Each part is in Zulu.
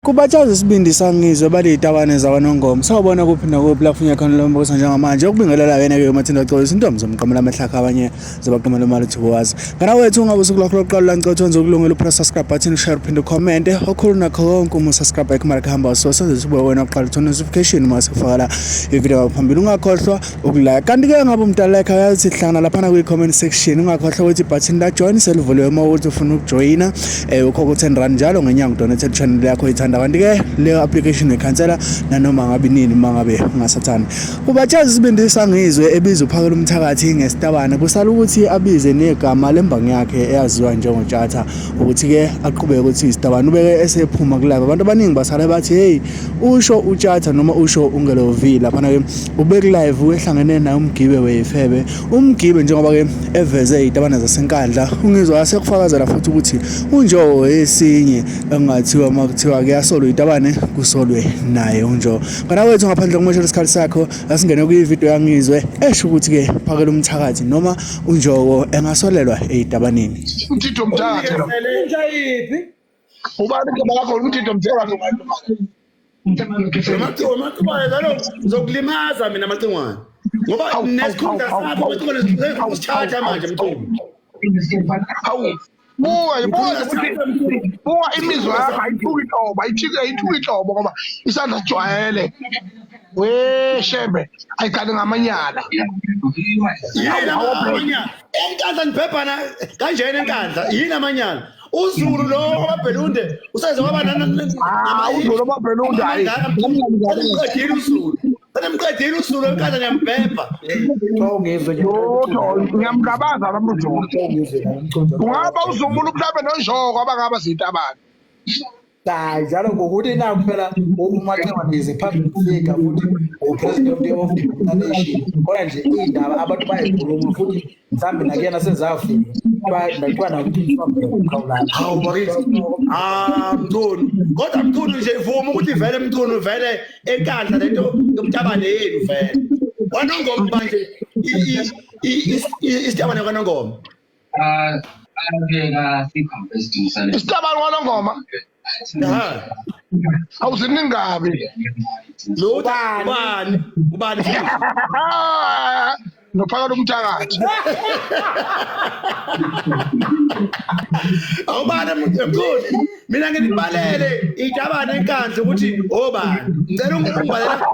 Kubatshaza isibindi sangizwe baliyitabane zakwaNongoma. Sawubona kuphi nakuphi lapho unya khona lombuso njengamanje. Ukubingelela wena ke uMathinda Xolisa intombi zomqamela amehlakha abanye zabaqamela imali uthi wazi. Ngana wethu ungabe usuku lwakho lokuqala la ngicela wenze ukulungela upress subscribe button share uphinde comment. Okhulu nakho konke uma subscribe ekhomara kuhamba so senze sibuye wena uqala uthola notification uma sifaka la ivideo phambili. Ungakhohlwa ukulike. Kanti ke ngabe umuntu like ayazi sihlangana laphana kwi comment section. Ungakhohlwa ukuthi button la join selivuliwe uma ukuthi ufuna ukujoyina ukhokha u-10 rand njalo ngenyanga udonate channel yakho oyithanda. Kanti ke leyo application uyikhansela nanoma ngabe nini uma ngabe ungasathandi. Kubatshaza isibindi sangizwe ebiza uphakela umthakathi ngesitabane kusala ukuthi abize negama lembangi yakhe eyaziwa njengoTshatha ukuthi ke aqhubeke ukuthi isitabane ubeke esephuma kulaba. Abantu abaningi basale bathi hey usho uTshatha noma usho uNgelo V laphana ke ubeku-live wehlangene naye umgibe weyifebe umgibe njengoba ke eveze izitabane zasenkandla ungizwa asekufakazela futhi ukuthi unjowo esinye engathiwa uma kuthiwa kuyasolwa izitabane kusolwe naye unjowo ngana wethu ngaphandle kokumoshela isikhathi sakho asingene kwividiyo yangizwe esho ukuthi ke phakela umthakathi noma unjowo engasolelwa ezitabaneni Umthetho mthakathi lo. Inja yiphi? Ubani igama lakho umthetho mthakathi. Macingwane kaloku ngizokulimaza mina Macingwane. Ngoba nesikhundla sakho Macingwane usithatha manje Mchunu. Hawu. Buka buka ukuthi buka imizwa yakho ayithuki inhlobo ayithuki ayithuki inhlobo ngoba isandla sijwayele. We shembe ayiqale ngamanyala. Yini amanyala? Enkandla nibhebhana kanjena enkandla yini amanyala? uZulu lo wababhelunde useze waba Ah, uZulu wababhelunde hayi. Senimqedile uZulu. Senimqedile uZulu enkandla niyambhebha. Ungizwe nje. Lutho ngiyamgabaza nami uZulu. Ungizwe nomculo. Ungaba uZulu mhlawumbe noNjoko abangaba zitabane. Hayi njalo ngokuthi naku phela uMacingwane is a public figure futhi u-president of the nation. Khona nje iy'ndaba abantu bayikhuluma futhi mhlawumbe nakuyena sezafika. Kuthiwa nakuthi mhlawumbe Hawu bakithi. Ah Mchunu. Kodwa Mchunu nje vuma ukuthi vele Mchunu vele enkandla lento yobutabane yenu vele. KwaNongoma manje isitabane kwaNongoma. Isitabane kwaNongoma. Awuziningi kabi. Lo ubani? Ubani? Nophakela umthakathi. Awubani mkhulu? Mina nginibalele itabane enkandla ukuthi obani. Ngicela ungibalela.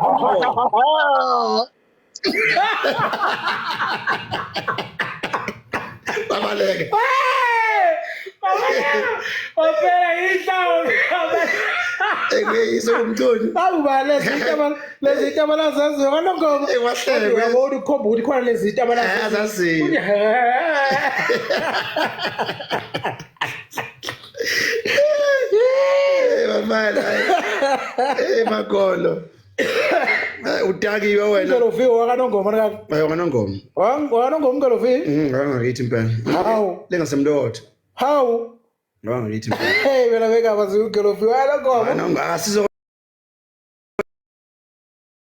Babaleke. Waphela inhlawu. Engeyise umntoni. Awuba lezi tabala lezi tabala zaziwa kwaNongoma. Wahleke. Uyabona ukhomba ukuthi khona lezi tabala zaziwa. Bafana. Eh makolo. Utakiwe wena. Umgelo wakanongoma kaka. Hayi wakanongoma. Wakanongoma umgelo vi? Wangakithi impela. Hawu. Lengasemlotha. Hawu. Wangakithi impela. Hey wena beka bazi umgelo vi wakanongoma. Wakanongoma asizo